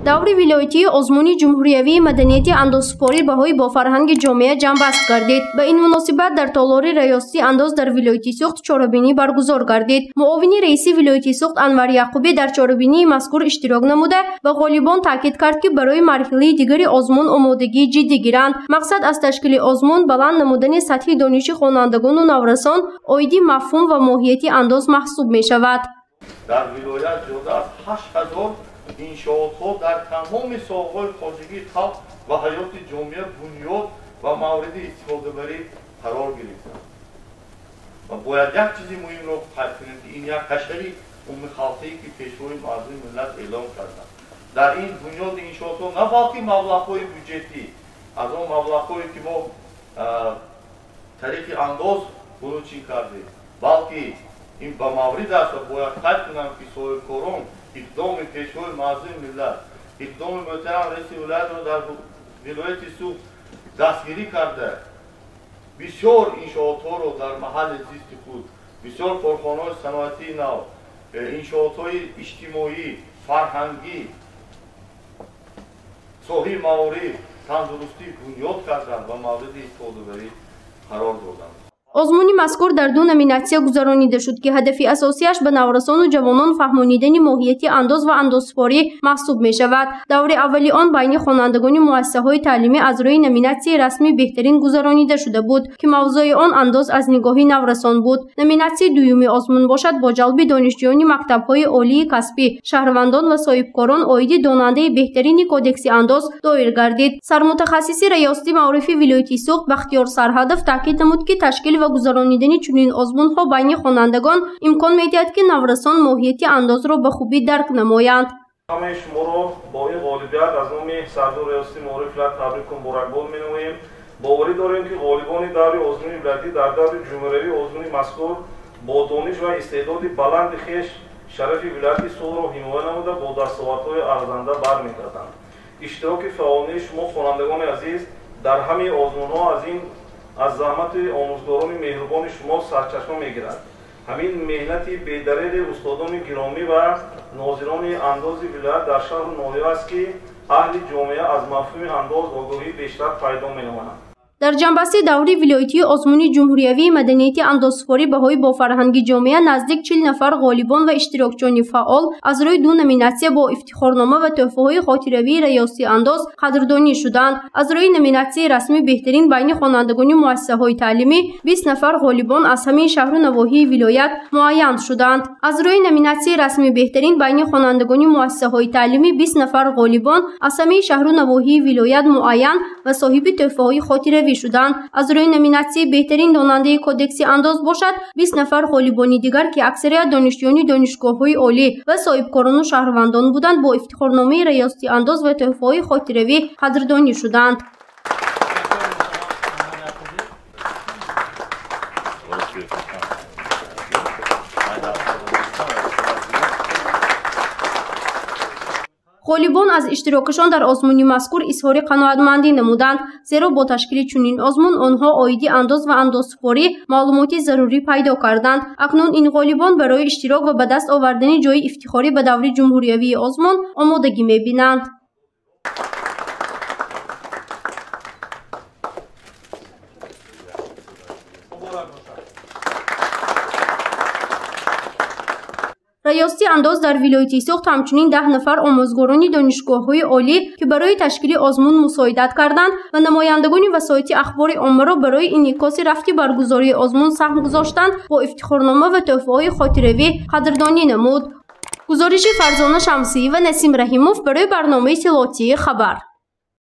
Даври вилоятии озмуни ҷумҳуриявии маданияти андозсупорӣ баҳои бо фарҳанги ҷомеа ҷамъбаст гардид. Ба ин муносибат дар толори раёсати андоз дар вилояти Суғд чорабинӣ баргузор гардид. Муовини раиси вилояти Суғд Анвар Яқубӣ дар чорабинии мазкур иштирок намуда ба ғолибон таъкид кард, ки барои марҳилаи дигари озмун омодагии ҷиддӣ гиранд. Мақсад аз ташкили озмун баланд намудани сатҳи дониши хонандагону наврасон оиди мафҳум ва моҳияти андоз маҳсуб мешавад. Дар вилоят зиёда аз 8000 иншоотҳо дар тамоми соҳаҳои хоҷагии халқ ва ҳаёти ҷомеа бунёд ва мавриди истифодабарӣ қарор гирифтанд. Ва бояд як чизи муҳимро қайд кунем, ки ин як ҳашари умумихалқие, ки пешвои муаззами миллат эълон карданд. Дар ин бунёди иншоотҳо на балки маблағҳои бюҷетӣ, аз он маблағҳое, ки мо тариқи андоз буручин кардем, балки ин ба маврид аст ва бояд қайд кунам, ки соҳибкорон иқдоми пешвои муаззами миллат, иқдоми муҳтарам раиси вилоятро дар вилояти Суғд дастгирӣ карда, бисёр иншоотҳоро дар маҳалли зисти худ, бисёр корхонаҳои саноатии нав, иншоотҳои иҷтимоӣ, фарҳангӣ, соҳаи маориф, тандурустӣ бунёд карданд ва мавриди истифодабарӣ қарор доданд. Озмуни мазкур дар ду номинатсия гузаронида шуд, ки ҳадафи асосияш ба наврасону ҷавонон фаҳмонидани моҳияти андоз ва андозсупорӣ маҳсуб мешавад. Даври аввали он байни хонандагони муассисаҳои таълимӣ аз рӯи номинатсияи расмӣ беҳтарин гузаронида шуда буд, ки мавзӯи он андоз аз нигоҳи наврасон буд. Номинатсияи дуюми озмун бошад бо ҷалби донишҷӯёни мактабҳои олии касбӣ, шаҳрвандон ва соҳибкорон оиди донандаи беҳтарини кодекси андоз доир гардид. Сармутахассиси раёсати маорифи вилояти Суғд Бахтиёр Сарҳадов таъкид намуд, ки ташкил ва гузаронидани чунин озмунҳо байни хонандагон имкон медиҳад, ки наврасон моҳияти андозро ба хубӣ дарк намоянд. Ҳамаи шуморо бо ин ғолибият аз номи сардори раёсати маориф вилоят табрику муборакбод менамоем. Боварӣ дорем, ки ғолибони даври озмуни вилоятӣ дар даври ҷумҳуриявии озмуни мазкур бо дониш ва истеъдоди баланди хеш шарафи вилояти Суғдро ҳимоя намуда бо дастовардҳои арзанда бармегарданд. Иштироки фаъолии шумо, хонандагони азиз, дар ҳамаи озмунҳо аз заҳмати омӯзгорони меҳрубони шумо сарчашма мегирад. Ҳамин меҳнати бедареғи устодони гиромӣ ва нозирони андози вилоят дар шаҳру ноҳия аст, ки аҳли ҷомеа аз мафҳуми андоз огоҳии бештар пайдо менамоянд. Дар ҷамъбасти даври вилоятии озмуни ҷумҳуриявии маданияти андозсупорӣ баҳои бо фарҳанги ҷомеа наздик 40 нафар ғолибон ва иштирокчиёни фаъол аз рӯи ду номинатсия бо ифтихорнома ва тӯҳфаҳои хотиравии раёсати андоз қадрдонӣ шуданд. Аз рӯи номинатсияи расмӣ беҳтарин байни хонандагони муассисаҳои таълимӣ 20 нафар ғолибон аз ҳамаи шаҳру навоҳии вилоят муайян шуданд. Аз рӯи номинатсияи расмӣ беҳтарин байни хонандагони муассисаҳои таълимӣ 20 нафар ғолибон аз ҳамаи шаҳру навоҳии вилоят муайян ва соҳиби тӯҳфаҳои хотиравӣ шуданд. Аз рӯи номинатсияи беҳтарин донандаи кодекси андоз бошад 20 нафар ғолибони дигар, ки аксарият донишҷӯёни донишгоҳҳои олӣ ва соҳибкорону шаҳрвандон буданд, бо ифтихорномаи раёсати андоз ва тӯҳфаҳои хотиравӣ қадрдонӣ шуданд. Ғолибон аз иштирокашон дар озмуни мазкур изҳори қаноатмандӣ намуданд, зеро бо ташкили чунин озмун онҳо оиди андоз ва андозсупорӣ маълумоти зарурӣ пайдо карданд. Акнун ин ғолибон барои иштирок ва ба даст овардани ҷойи ифтихорӣ ба даври ҷумҳуриявии озмун омодагӣ мебинанд. Раёсати андоз дар вилояти Суғд ҳамчунин 10 нафар омӯзгорони донишгоҳҳои олӣ, ки барои ташкили озмун мусоидат карданд ва намояндагони васоити ахбори оммаро барои инъикоси рафти баргузории озмун саҳм гузоштанд, бо ифтихорнома ва тӯҳфаҳои хотиравӣ қадрдонӣ намуд. Гузориши Фарзона Шамсӣ ва Насим Раҳимов барои барномаи иттилоотии Хабар.